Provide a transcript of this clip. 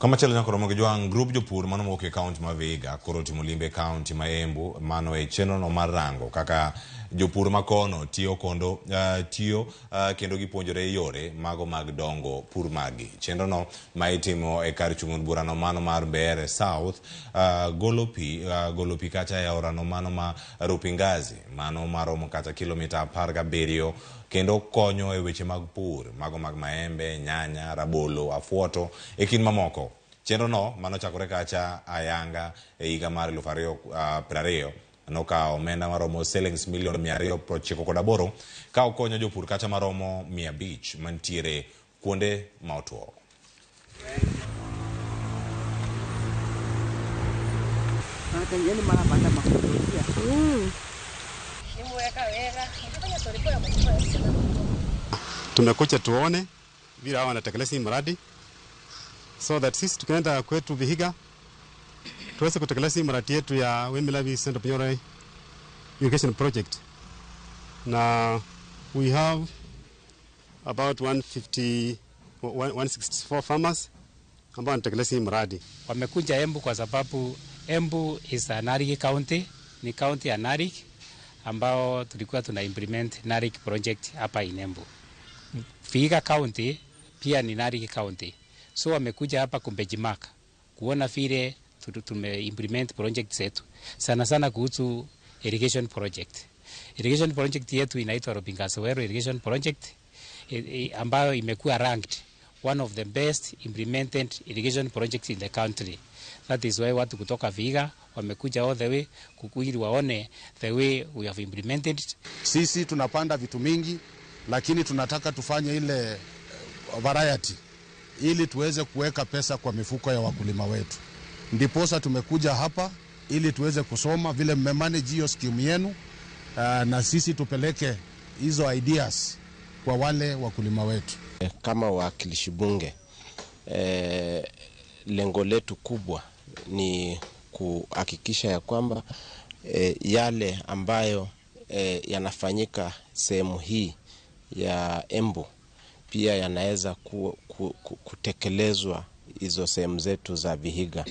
Kamachielo nyaka romo gi jwang' grup jopur mano mowuok e kaunti ma Vihiga koro timo limbe e kaunti ma Embu mano e chenro no mar rango kaka jopur makono tiyo kondo tiyo kendo gipuonjore yore mago mag dongo pur maggi. Chenro no ma itimo e kar chung' od burano mano mar Mbeere South golo pi kacha e aorano mano ma Rupingazi mano maromo kata kilomita 17 kendo konyo e weche mag pur mago mag maembe, nyanya, rabolo, afuoto e kind mamoko. Chenro no manochakore kacha ayanga e higa mar 2020 nokawo omenda maromo silings milion 298 ka okonyo jopur kacha maromo 500 mantiere kuonde ma otuo. Tumekuja tuone vile hawa wanatekeleza hii mradi so that sisi tukienda kwetu Vihiga tuweze kutekeleza hii mradi yetu ya Wemilavi Central Bunyoro Irrigation Project. Na we have about 164 farmers ambao wanatekeleza hii mradi. Wamekuja Embu kwa sababu Embu is a NARIC county, ni county ya NARIC ambao tulikuwa tuna implement NARIC project hapa in Embu. Vihiga County pia ni NARIC County. So wamekuja hapa kubenchmark kuona vile tume implement project zetu. Sana sana kuhusu irrigation project. Irrigation project yetu inaitwa Rupingazi-Weru Irrigation Project ambayo imekuwa ranked one of the best implemented irrigation projects in the country. That is why watu kutoka Vihiga wamekuja all the way ili waone the way we have implemented it. Sisi tunapanda vitu mingi, lakini tunataka tufanye ile variety ili tuweze kuweka pesa kwa mifuko ya wakulima wetu. Ndiposa tumekuja hapa ili tuweze kusoma vile mmemanage hiyo scheme yenu, na sisi tupeleke hizo ideas kwa wale wakulima wetu. Kama wawakilishi bunge, lengo letu kubwa ni kuhakikisha ya kwamba yale ambayo yanafanyika sehemu hii ya Embu pia yanaweza kutekelezwa hizo sehemu zetu za Vihiga.